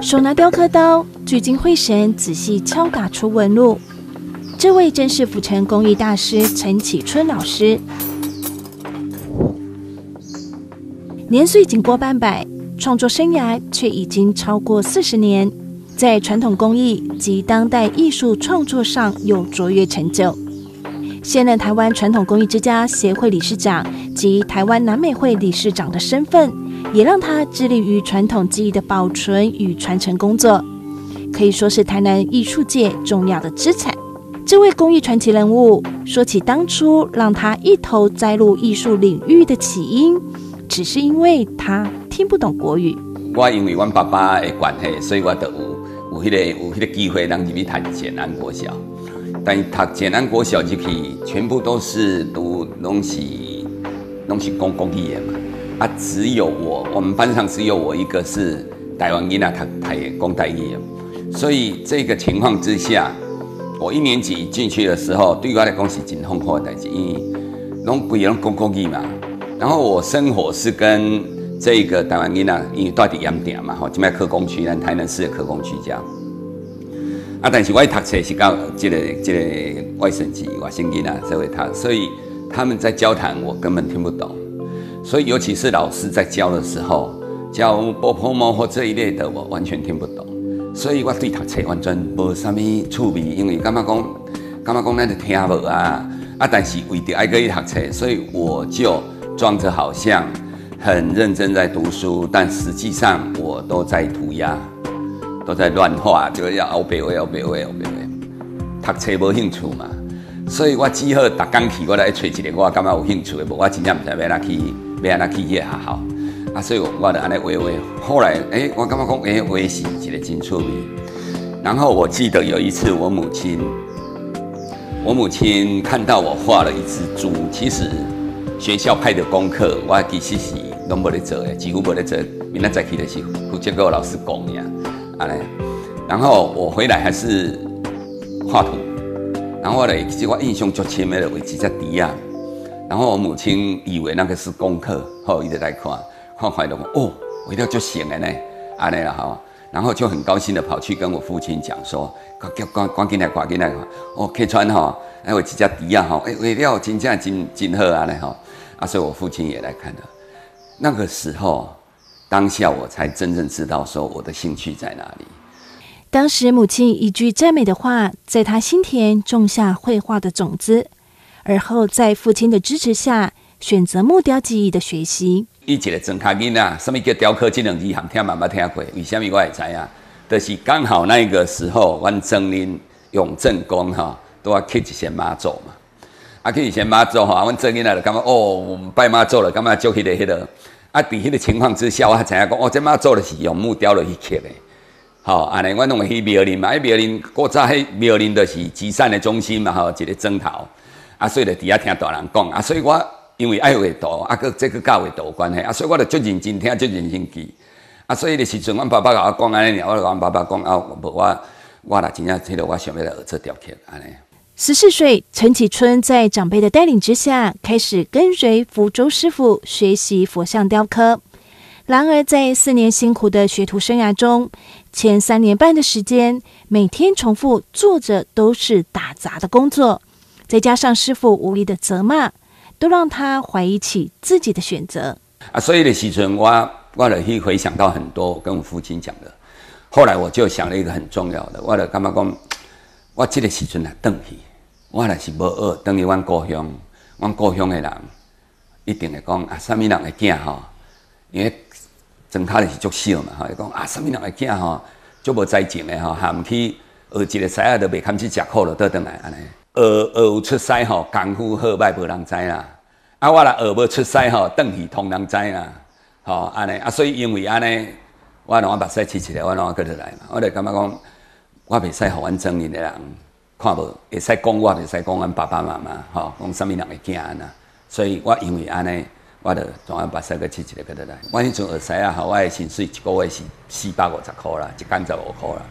手拿雕刻刀，聚精會神，仔細敲打出紋路。這位正是府城工藝大師陳啟春老師。年歲僅過半百，創作生涯卻已經超過40年，在傳統工藝及當代藝術創作上有卓越成就。現任台灣傳統工藝之家協會理事長及台灣南美會理事長的身份，也讓他致力於傳統技藝的保存與傳承工作，可以說是台南藝術界重要的資產。這位工藝傳奇人物說起當初讓他一頭栽入藝術領域的起因，只是因為他聽不懂國語。我因為阮爸爸的關係，所以我就有彼個機會，通入去讀簡安國小。但讀簡安國小入去，全部都是都攏是講國語的嘛。啊，只有我，我們班上只有我一個是台灣囡仔讀講台語的。所以這個情況之下，我一年級進去的時候，對我來講是真痛苦的代誌，因為攏規个攏講國語嘛。然後我生活是跟這個台灣囡仔，因為住佇鹽埕嘛，吼，這擺科工區，咱台南市的科工區遮。啊，但是我讀冊是佮這個外省籍外省囡仔做伙讀，所以他們在交談，我根本聽不懂。所以尤其是老師在教的時候，教波潑貓或這一類的，我完全聽不懂。所以我對讀冊完全無啥物趣味，因為感覺講咱就聽無啊。啊，但是為著愛閣去讀冊，所以我就裝着好像很認真在讀書，但實際上我都在塗鴉，都在亂畫，就要烏白畫、烏白畫、烏白畫。讀冊無興趣嘛，所以我只好逐工去，我來揣一個我感覺有興趣的，無我真正毋知欲按怎去，欲按怎去彼个學校。啊，所以我就按呢畫畫。後來，我感覺講，畫是一個真趣味。然後我記得有一次，我母親看到我畫了一隻豬。其實學校派的功課，我其實是攏無咧做的，幾乎無咧做。明仔載去就是負責佮老師講爾，按呢。然後我回來還是畫圖，然後咧，其實我印象足深的，就畫一隻豬仔。然後我母親以為那個是功課，後伊就來看，看看就講哦，畫得足像的呢，按呢啦吼。然後就很高興的跑去跟我父親講說，趕趕趕緊來，趕緊來看，哦，啟川吼，畫一隻豬仔吼，畫了真正真真好按呢吼，啊，所以我父親也來看了。那個時候，當下我才真正知道說我的興趣在哪裡。當時母親一句讚美的話，在他心田種下繪畫的種子，而後在父親的支持下，選擇木雕技藝的學習。伊一个莊跤囡仔，啥物叫雕刻這兩字含聽嘛毋捌聽過，為啥物我會知影？就是剛好那個時候，阮祖恁永正宮吼，拄仔起一仙媽祖嘛，啊起一仙媽祖吼，啊阮祖囡仔就感覺哦，拜媽祖了，感覺足彼個。啊，佇彼個情況之下，我才知影講哦，這媽祖就是用木雕落去刻的，吼，按呢，阮攏會去廟林嘛，彼廟林古早彼廟林就是集散的中心嘛，吼，一個莊頭，啊，所以就佇遐聽大人講，啊，所以我因為愛畫圖，啊，閣這閣佮畫圖有關係，啊，所以我就足認真聽，足認真記，啊，所以彼個時陣，阮爸爸共我講按呢爾，我就共阮爸爸講啊，無我我若真正這個我想欲來學做雕刻，按呢。 14歲，陳啟春在長輩的帶領之下，開始跟隨福州師傅學習佛像雕刻。然而，在4年辛苦的學徒生涯中，前3年半的時間，每天重複做着都是打雜的工作，再加上師傅無理的責罵，都讓他懷疑起自己的選擇。啊，所以彼時陣，我就去回想到很多跟我父親講的。後來我就想了一個很重要的，我就感覺講，我這個時陣若轉去，我若是無學，轉去阮故鄉，阮故鄉的人一定會講啊，啥物人的囝吼，因為莊跤就是足少嘛，吼，伊講啊，啥物人的囝吼，足無才情的吼，含去學一個師仔都袂堪去食苦就倒轉來按呢。學學有出師吼，功夫好䆀無人知啦。啊，我若學無出師吼，轉去通人知啦。吼，按呢啊，所以因為按呢，我讓我目屎拭一下，我讓我閣落來嘛。我就感覺講，我袂使予阮莊裡的人看無，會使講我，袂使講阮爸爸媽媽，吼，講啥物人的囝按呢。所以我因為按呢，我就將我目屎閣拭一下閣落來。我彼陣學師仔吼，我的薪水一個月是450塊啦，一工15塊啦。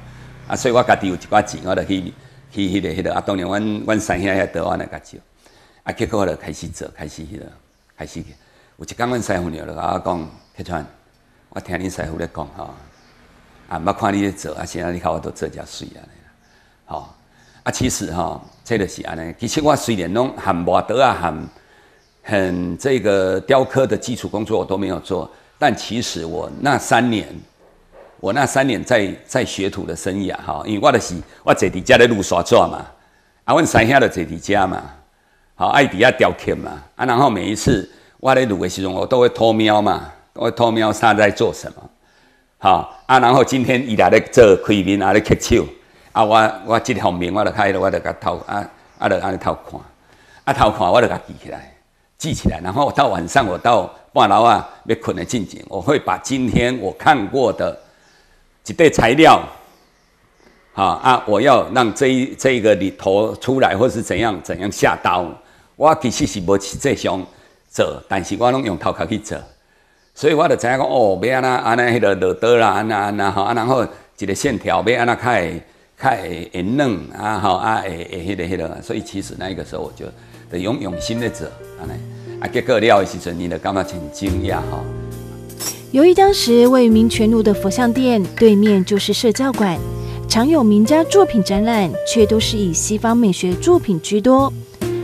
啊，所以我家己有一寡錢，我就去彼個。啊，當然阮三兄遐桌我來共借。啊，結果我就開始做，開始彼個，開始。有一工阮師傅娘就共我講，啟川，我聽恁師傅咧講吼，啊，毋捌看你咧做，啊，現在你看我都做遮媠按呢，吼，啊，其實吼，這就是按呢。其實我雖然攏含磨刀啊，含很這個雕刻的基礎工作我都沒有做，但其實我那三年，我那三年在學徒的生涯，吼，因為我就是我坐佇遮咧滷沙紙嘛，啊，阮師兄就坐佇遮嘛，吼，啊，伊佇遐雕刻嘛，啊，然後每一次我咧滷的時陣，我都會偷瞄嘛，都會偷瞄他在做什麼。好啊，然後今天伊來咧做開面啊，咧刻手啊，我這方面我就開，我就共偷啊啊，就按呢偷看，啊偷看我就共記起來，記起來，然後到晚上我到半暋仔欲睏的進前，我會把今天我看過的一塊材料，好啊，我要讓這一個裡頭出來，或是怎樣怎樣下刀，我其實是無實際上做，但是我攏用頭殼去做。所以我就知影講哦，欲按怎按呢彼个落刀啦，按怎按怎吼，啊，然後一個線條欲按怎較會較會會軟啊吼啊會會彼個彼個，所以其實那個時候我就就用用心咧做按呢，啊結果了的時陣，伊就感覺真驚訝吼。由於當時位於民權路的佛像店對面就是社教館，常有名家作品展覽，卻都是以西方美學作品居多，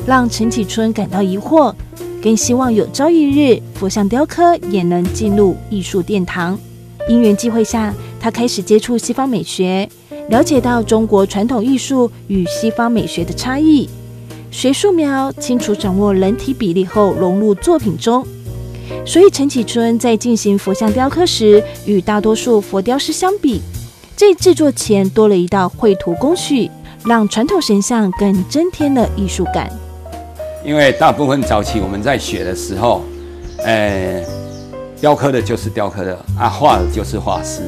讓陳啟春感到疑惑。更希望有朝一日，佛像雕刻也能進入藝術殿堂。因緣際會下，他開始接觸西方美學，了解到中國傳統藝術與西方美學的差異。學素描，清楚掌握人體比例後，融入作品中。所以陳啟春在進行佛像雕刻時，與大多數佛雕師相比，在製作前多了一道繪圖工序，讓傳統神像更增添了藝術感。因為大部分早期我們在學的時候，雕刻的就是雕刻的，啊，畫的就是畫師，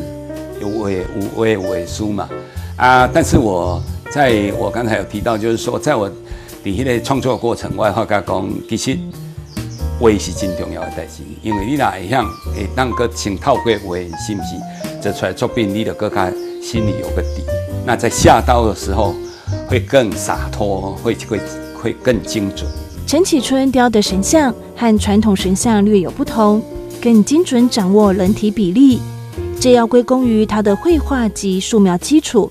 有畫有畫畫師嘛，啊，但是我在我剛才有提到，就是說，在我佇彼個創作過程，我會發覺講，其實畫是真重要的代誌，因為你若會曉會當閣先透過畫，是毋是做出來作品，你就閣較心裡有個底。那在下刀的時候，會更灑脫，會更精準。陳啟春雕的神像和傳統神像略有不同，更精準掌握人體比例，這要歸功於他的繪畫及素描基礎，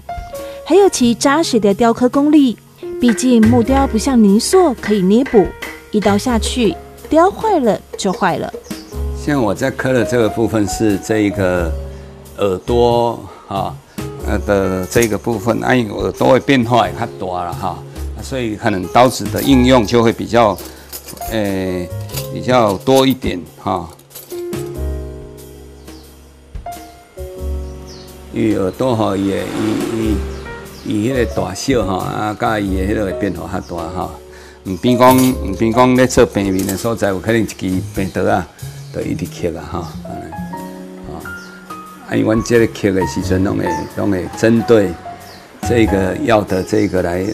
還有其紮實的雕刻功力。畢竟木雕不像泥塑可以捏補，一刀下去，雕壞了就壞了。像我在刻的這個部分是這一個耳朵哈的這個部分，啊，因為耳朵的變化會較大啦哈。所以可能刀子的應用就會比較，比較多一點哈。因為耳朵吼，伊的伊伊伊彼個大小吼，啊，佮伊的彼個會變化較大吼。毋比講咧做平面的所在，有可能一支平刀仔，就一直刻啊吼，按呢，吼。啊，因為阮這个刻的時陣，攏會針對這個要的這個來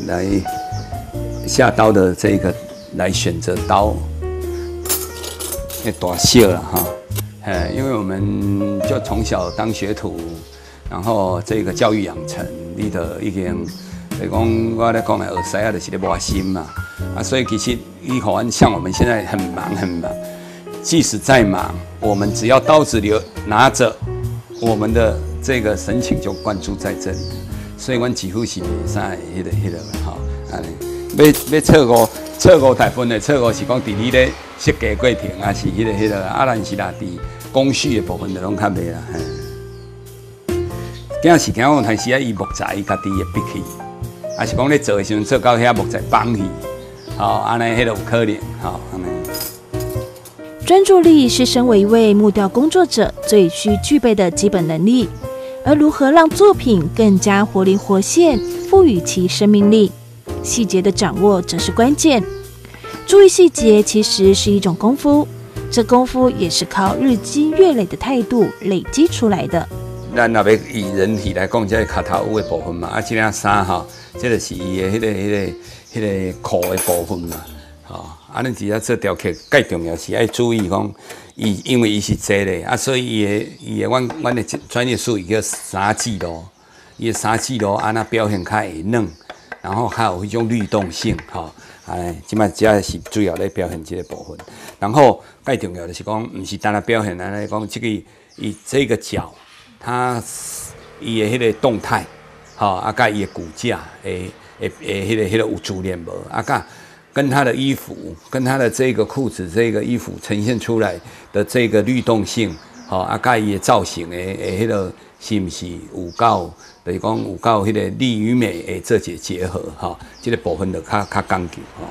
下刀的這個來選擇刀，大小啦哈，因為我們就從小當學徒，然後這個教育養成，你就已經，就講我咧講的學師仔就是咧磨心嘛，啊，所以其實伊予阮像我們現在很忙很忙，即使再忙，我們只要刀子留拿着，我們的這個神情就灌注在這裡，所以阮幾乎是袂使彼個吼，按呢，欲錯誤錯誤大部分的錯誤是講佇你咧設計過程，還是彼個，啊，但是若佇工序的部分就攏較袂啦。嘿。驚是驚講，有時啊，伊木材伊家己會逼去，還是講咧做的時陣做到遐木材綁去，吼，按呢彼個有可能，吼，按呢。專注力是身為一位木雕工作者最需具備的基本能力，而如何讓作品更加活靈活現，賦予其生命力，細節的掌握則是關鍵。注意細節其實是一種功夫，這功夫也是靠日積月累的態度累積出來的。咱若欲以人體來講，這个跤頭趺的部分嘛，啊，這領衫吼，這个是伊的彼個褲的部分嘛，吼。啊，咱佇遐做雕刻，蓋重要是愛注意講，伊因為伊是坐咧，啊，所以伊的阮的專業術語叫三指路，伊的三指路按怎表現較會軟，然後較有彼種律動性，吼。按呢，這擺這是主要咧表現這個部分。然後蓋重要就是講，毋是單單表現按呢講，這個伊這個腳，它伊的彼个動態，吼，啊，佮伊的骨架，會會會彼個彼個有自然無？啊，佮跟他的衣服，跟他的這個褲子、這個衣服呈現出來的這個律動性，吼，啊，佮伊的造型的的彼個是毋是有夠？就是講有夠彼個力與美的這個結合，吼，這個部分就較較講究，吼。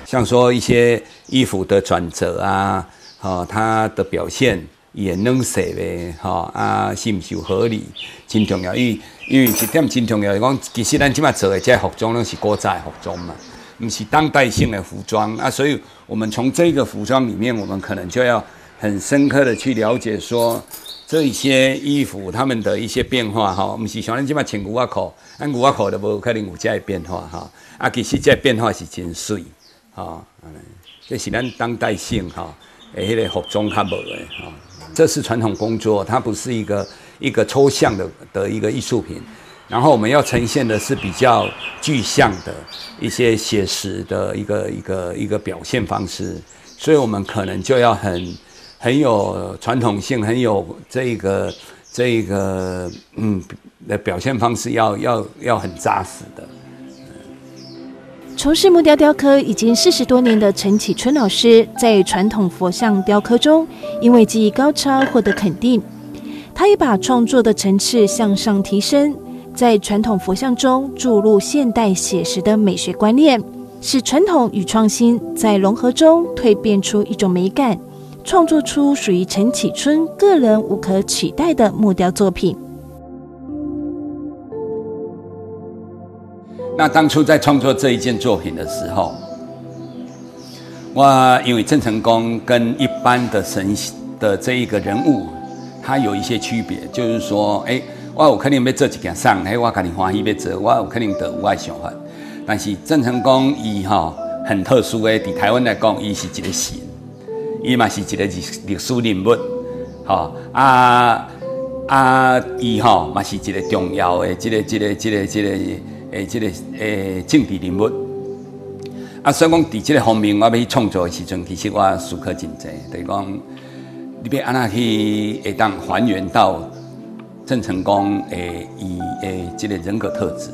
像說一些衣服的轉折啊，吼，它的表現也軟細的，吼，啊，是毋是有合理，真重要。因因為一點真重要是講，其實咱這馬做的這個服裝攏是古早的服裝嘛，毋是當代性的服裝啊，所以我們從這個服裝裡面，我們可能就要很深刻的去了解說，這一些衣服他們的一些變化，吼，毋是像咱這馬穿牛仔褲，咱牛仔褲就無可能有這个變化，吼，啊，其實這個變化是真媠，吼，這是咱當代性，吼，的彼個服裝較無的，吼。這是傳統工作，它不是一個一個抽象的的一個藝術品。然後我們要呈現的是比較具象的一些寫實的一個一個一個表現方式，所以我們可能就要很很有傳統性，很有這個這個的表現方式要，要要要很紮實的。從事木雕雕刻已經40多年的陳啟春老師，在傳統佛像雕刻中，因為技藝高超獲得肯定。他也把創作的層次向上提升，在傳統佛像中注入現代寫實的美學觀念，使傳統與創新在融合中蛻變出一種美感，創作出屬於陳啟春個人無可取代的木雕作品。那當初在創作這一件作品的時候，我因為鄭成功跟一般的神的這一個人物，他有一些區別，就是說，欸，我有可能欲做一件衫，彼我家己歡喜欲做，我有可能就有我的想法。但是鄭成功伊吼很特殊的，佇台灣來講，伊是一個神，伊嘛是一個歷歷史人物，吼啊啊，伊吼嘛是一個重要的這個這個這個這個。誒，這個誒政治人物，啊，所以講佇這個方面，我欲去創作的時陣，其實我思考真濟，就是講你欲按怎去會當還原到鄭成功的伊的這個人格特質。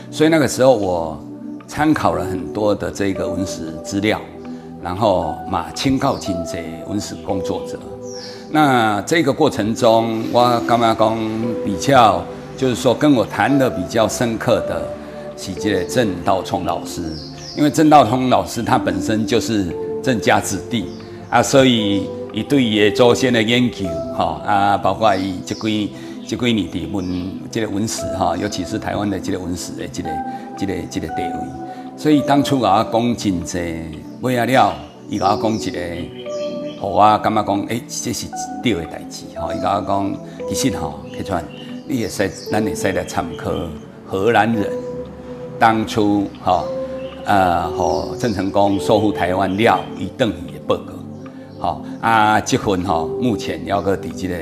所以那個時候我參考了很多的這個文史資料，然後嘛請教真濟文史工作者。那這個過程中，我感覺講比較。就是說，跟我談的比較深刻的是這個鄭道聰老師，因為鄭道聰老師他本身就是鄭家子弟啊，所以伊對伊的祖先的研究，吼啊，包括伊這幾這幾年佇文這個文史哈，尤其是台灣的這個文史的這個這個這個地位，所以當初共我講真濟，尾仔了，伊共我講一個，予我感覺講，欸，這是對的代誌，吼，伊共我講，其實吼，啟川。你會使，咱會使來參考荷蘭人當初吼，予鄭成功收復台灣了，伊轉去的報告，吼啊，這份吼目前猶閣佇這個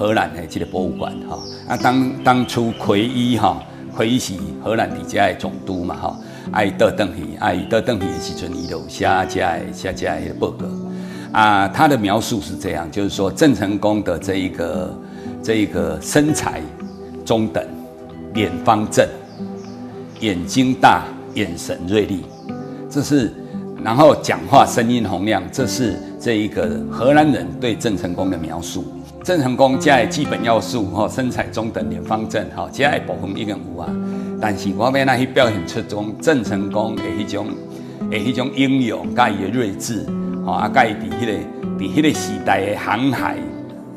荷蘭的這個博物館，吼啊，當當初奎一吼，奎一是荷蘭佇遮的總督嘛，吼啊，伊倒轉去，啊，伊倒轉去的時陣，伊就有寫這个寫這个報告，啊，他的描述是這樣，就是說鄭成功的這一個。這個身材中等，臉方正，眼睛大，眼神銳利，這是，然後講話聲音洪亮，這是這一個荷蘭人對鄭成功的描述。鄭成功這个基本要素，吼，身材中等，臉方正，吼，這个部分已經有啊。但是我欲按怎去表現出種鄭成功的彼種的彼種英勇，佮伊的睿智，吼，啊，佮伊佇彼個佇彼個時代的航海。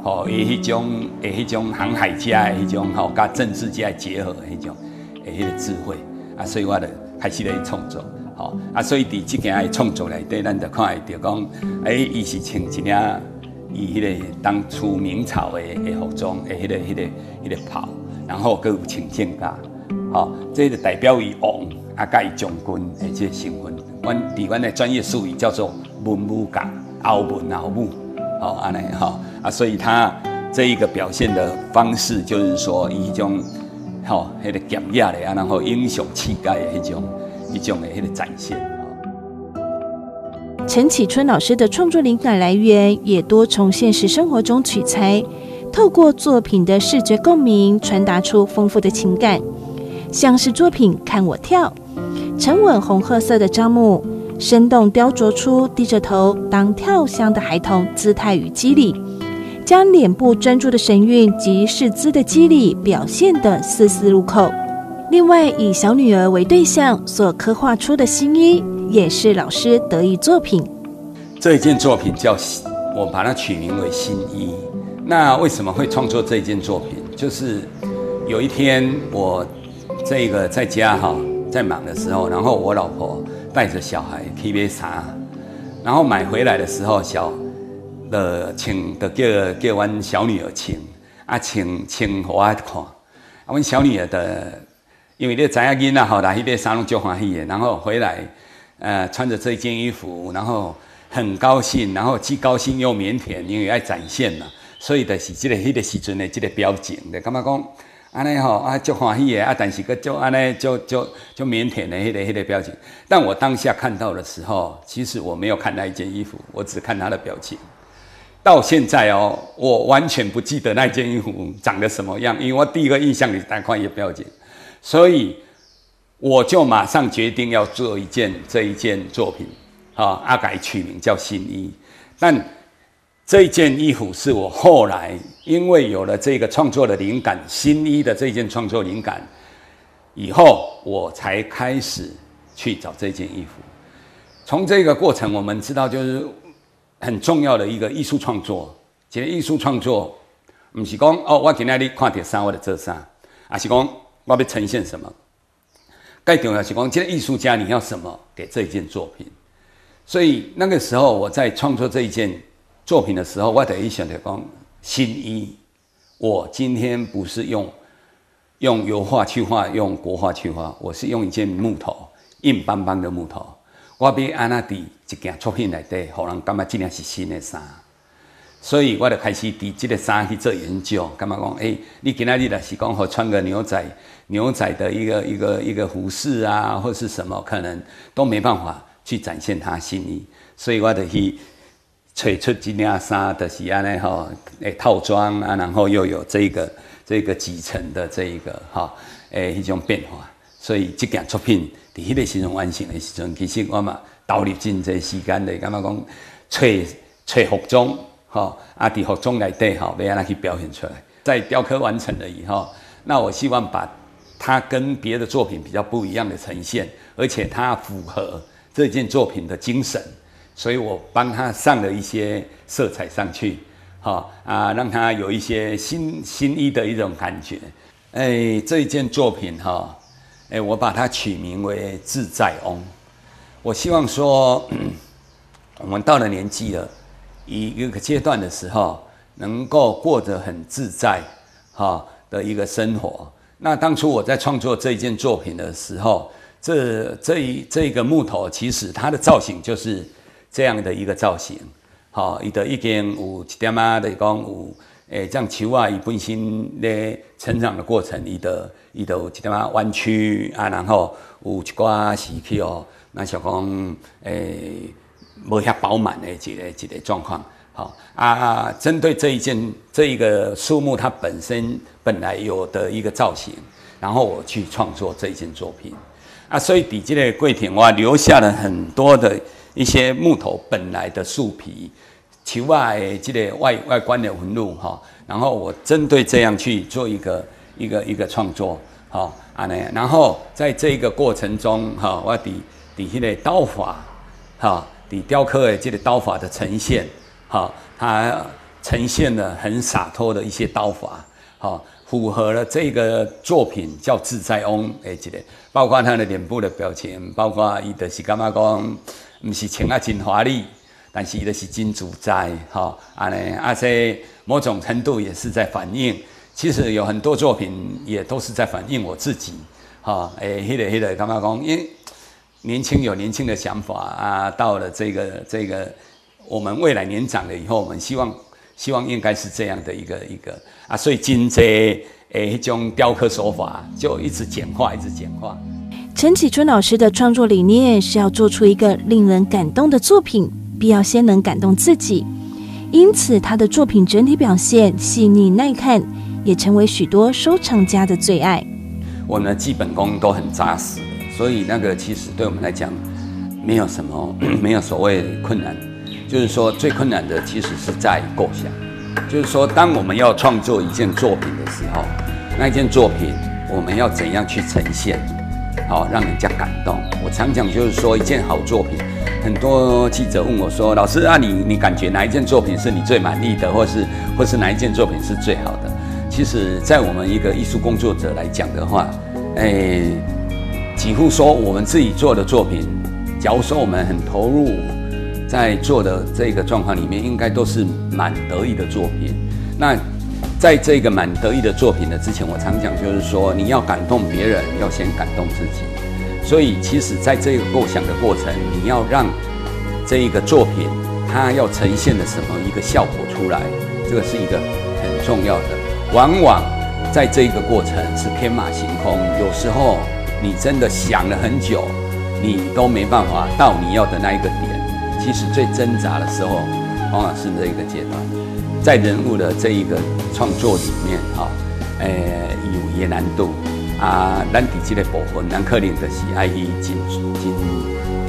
吼，伊彼種的彼種航海家的彼種吼，佮政治家結合的彼種的彼個智慧啊，所以我就開始咧創作，吼啊，所以佇這件的創作內底，咱就看會著講，欸，伊是穿一領伊彼個當初明朝的的服裝的彼個彼個彼個袍，然後閣有穿戰甲，吼，這就代表伊王啊，佮伊將軍的這個身份。阮佇阮的專業術語叫做文武甲，後文後武，吼，按呢吼。啊，所以他這一個表現的方式，就是說以彼種吼，彼個劍野的啊，然後英雄氣概的彼種、彼種的彼個展現。陳啟春老師的創作靈感來源也多從現實生活中取材。透過作品的視覺共鳴，傳達出豐富的情感。像是作品《看我跳》，沉穩紅褐色的樟木，生動雕琢出低着頭當跳箱的孩童姿態與肌理，將臉部專注的神韻及勢姿的肌理表現得絲絲入扣。另外，以小女兒為對象所刻畫出的新衣，也是老師得意作品。這一件作品叫，我把它取名為新衣。那為什麼會創作這件作品？就是有一天我這個在家哈，在忙的時候，然後我老婆帶着小孩去買衫，然後買回來的時候，小的穿就叫阮小女兒穿，啊穿穿予我看，啊阮小女兒的，因為你知影囡仔吼來去買衫攏足歡喜的，然後回來，穿着這件衣服，然後很高興，然後既高興又靦腆，因為愛展現嘛，所以就是這個彼個時陣的這個表情，就感覺講。按呢吼啊，足歡喜的啊，但是閣足按呢，足足足靦腆的彼個表情。但我當下看到的時候，其實我沒有看那一件衣服，我只看他的表情。到現在哦，我完全不記得那件衣服長得什麼樣，因為我第一個印象裡單看伊的表情，所以我就馬上決定要做一件這一件作品，啊，啊共伊取名叫新衣，但這一件衣服是我後來因為有了這個創作的靈感，新衣的這件創作靈感以後，我才開始去找這件衣服。從這個過程，我們知道就是很重要的一個藝術創作。這個藝術創作毋是講哦，我今仔日看著啥我就做啥，抑是講我欲呈現什麼。蓋重要是講，這個藝術家你要什麼給這件作品。所以那個時候我在創作這一件作品的時候，我第一想著講新衣。我今天不是用油畫去畫，用國畫去畫，我是用一件木頭，硬邦邦的木頭。我欲按怎佇一件作品內底，予人感覺這領是新的衫。所以我就開始佇這個衫去做研究，感覺講，欸，你今仔日若是講予穿個牛仔的一個服飾啊，或是什麼，可能都沒辦法去展現它新衣。所以我就去揣出這領衫，就是按呢吼，欸，套裝啊，然後又有這個幾層的這一個哈，欸，彼種變化。所以這件作品佇彼個時陣完成的時陣，其實我嘛投入真濟時間咧，感覺講揣揣服裝，吼，啊，佇服裝內底吼，欲按怎去表現出來。在雕刻完成了以後，那我希望把它跟別的作品比較不一樣的呈現，而且它符合這件作品的精神，所以我幫他上了一些色彩上去，哈啊，讓它有一些新意的一種感覺。欸，這一件作品哈，欸，我把它取名為自在翁。我希望說，我們到了年紀了，一個階段的時候，能夠過得很自在，哈的一個生活。那當初我在創作這件作品的時候，這個木頭其實它的造型就是這樣的一個造型，吼，伊就已經有一點仔，就是講有，欸，這樣樹仔伊本身咧成長的過程，伊就有一點仔彎曲啊，然後有一寡是去哦，若像講，欸，無遐飽滿的一個狀況，好啊。針對這一件這一個樹木，它本身本來有的一個造型，然後我去創作這一件作品啊。所以佇這個過程，我留下了很多的一些木頭本來的樹皮、樹仔的這個外觀的紋路哈，然後我針對這樣去做一個創作，好按呢，然後在這個過程中哈，我佇彼個刀法哈，佇雕刻的這個刀法的呈現，哈，它呈現了很灑脫的一些刀法，哈，符合了這個作品叫自在翁的一個，包括他的臉部的表情，包括伊就是感覺講，毋是穿啊真華麗，但是伊就是真自在，吼，按呢，啊，這某種程度也是在反映，其實有很多作品也都是在反映我自己，吼，欸，彼個感覺講，因為年輕有年輕的想法啊，到了這個，我們未來年長了以後，我們希望應該是這樣的一個啊，所以真濟的彼種雕刻手法就一直簡化，一直簡化。陳啟春老師的創作理念是要做出一個令人感動的作品，必要先能感動自己。因此他的作品整體表現細膩耐看，也成為許多收藏家的最愛。我們的基本功都很紮實，所以那個其實對我們來講，沒有什麼，沒有所謂困難。就是說最困難的其實是在構想，就是說當我們要創作一件作品的時候，那一件作品我們要怎樣去呈現，好讓人家感動。我常講就是說一件好作品，很多記者問我說：“老師啊，你感覺哪一件作品是你最滿意的，或是哪一件作品是最好的？”其實，在我們一個藝術工作者來講的話，幾乎說我們自己做的作品，假如說我們很投入在做的這個狀況裡面，應該都是蠻得意的作品。那在這個蠻得意的作品的之前，我常講就是說，你要感動別人，要先感動自己。所以，其實在這個構想的過程，你要讓這一個作品它要呈現的什麼一個效果出來，這個是一個很重要的。往往在這個過程是天馬行空，有時候你真的想了很久，你都沒辦法到你要的那一個點。其實最掙扎的時候，往往是這一個階段，在人物的這一個創作裡面，哈，有伊的難度啊。咱佇這個部分，咱可能就是愛去真真，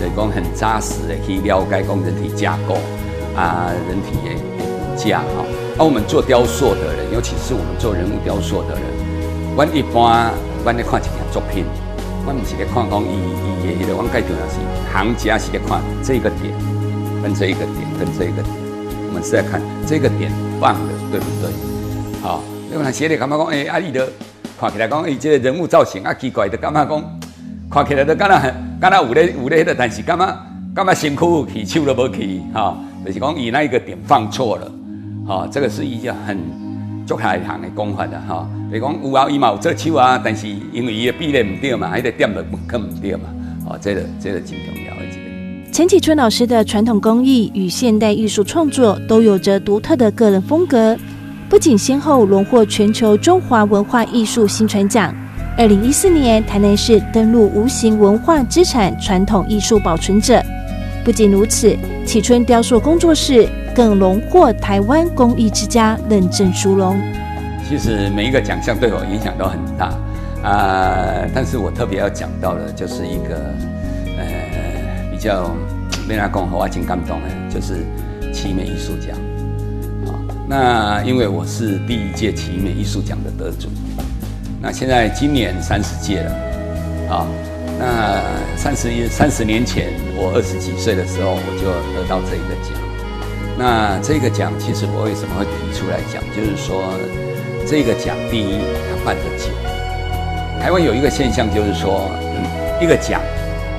就是講很紮實的去了解講人體架構啊，人體的骨架哈。啊，我們做雕塑的人，尤其是我們做人物雕塑的人，阮一般阮咧看一件作品，阮毋是咧看講伊伊的彼個，阮較重要是行家是咧看這個點，跟這一個點，跟這個點，我們是在看這個點放的對不對？好，你若是咧感覺講，啊，伊就看起來講，伊這個人物造型啊奇怪，就感覺講，看起來就敢若敢若有咧彼個，但是感覺身軀有去，手都無去，哈，就是講伊那一個點放錯了，哈，這個是一個很足內行的講法啦，哈，就是講有啊，伊嘛有做手啊，但是因為伊的比例毋對嘛，彼個點就囥毋對嘛，哦，這個真重要的一個。陳啟春老師的傳統工藝與現代藝術創作都有着獨特的個人風格，不僅先後榮獲全球中華文化藝術薪傳獎，2014年台南市登錄無形文化資產傳統藝術保存者。不僅如此，啟春雕塑工作室更榮獲台灣工藝之家認證殊榮。其實每一個獎項對我影響都很大啊，但是我特別要講到的，就是一個比較。欲按怎講，我真感動的，就是奇美藝術獎。那因為我是第一屆奇美藝術獎的得主，那現在今年30屆了，啊，那30年前我20幾歲的時候，我就得到這一個獎。那這個獎其實我為什麼會提出來講，就是說這個獎第一，它辦得久。台灣有一個現象，就是說一個獎，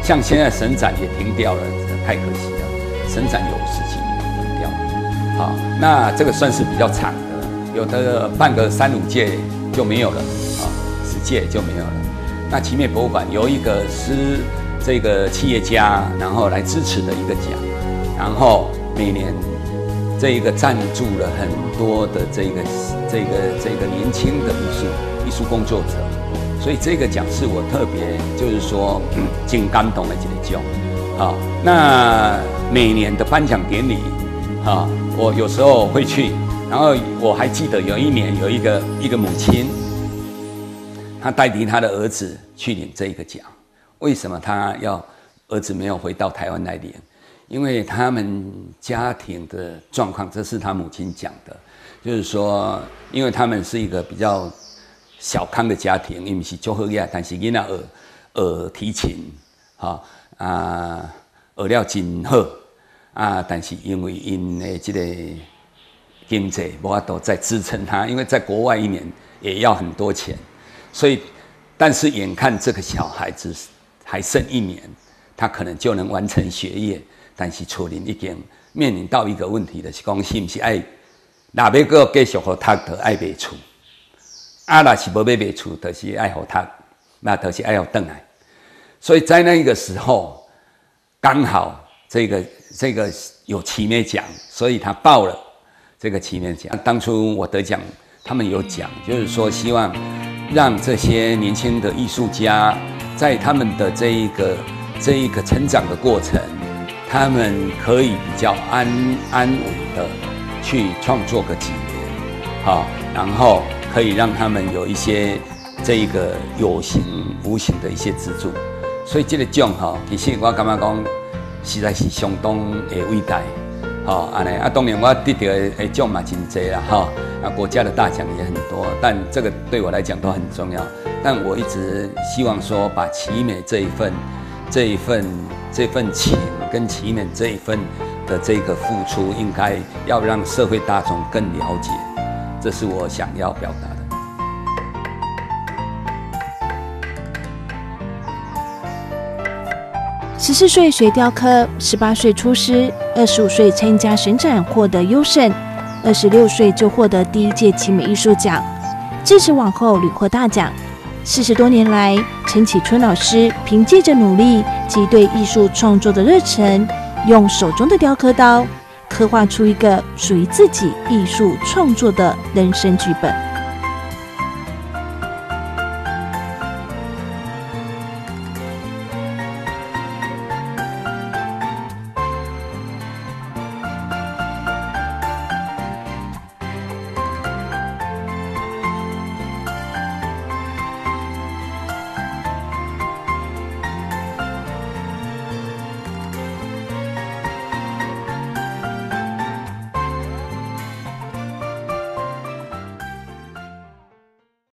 像現在省展也停掉了。太可惜了，省展有十幾年停掉了。好，那這個算是比較長的，有的辦個三五屆就沒有了，啊，10屆就沒有了。那奇美博物館有一個是這個企業家，然後來支持的一個獎，然後每年這一個贊助了很多的這個年輕的藝術工作者，所以這個獎是我特別就是說真感動的一個獎。好，那每年的頒獎典禮，啊，我有時候會去，然後我還記得有一年有一個母親，她帶領她的兒子去領這個獎。為什麼他要兒子沒有回到台灣來領？因為他們家庭的狀況，這是他母親講的，就是說，因為他們是一個比較小康的家庭，伊毋是足好額，但是囡仔學學提琴，哈啊，學了真好啊，但是因為𪜶的這個經濟無法度再支撐他，因為在國外一年也要很多錢，所以，但是眼看這個小孩子還剩一年，他可能就能完成學業，但是厝裡已經面臨到一個問題，就是講是毋是愛，若欲閣繼續予讀，就愛賣厝，啊，若是無欲賣厝，就是愛予讀，那就是愛予轉來。所以在那個時候，剛好這個有奇美獎，所以他報了這個奇美獎。當初我得獎，他們有講，就是說希望讓這些年輕的藝術家在他們的這一個成長的過程，他們可以比較安穩的去創作個幾年，好，然後可以讓他們有一些這一個有形無形的一些資助。所以這個獎吼，其實我感覺講，實在是相當的偉大，吼，按呢啊，當然我得著的獎嘛真濟啦，吼，啊，國家的大獎也很多，但這個對我來講都很重要。但我一直希望說，把奇美這一份、這一份、這份情跟奇美這一份的這個付出，應該要讓社會大眾更了解，這是我想要表達的。14歲學雕刻，18歲出師，25歲參加省展獲得優勝，26歲就獲得第一屆奇美藝術獎，自此往後屢獲大獎。40多年來，陳啟春老師憑借着努力及對藝術創作的熱忱，用手中的雕刻刀刻畫出一個屬於自己藝術創作的人生劇本。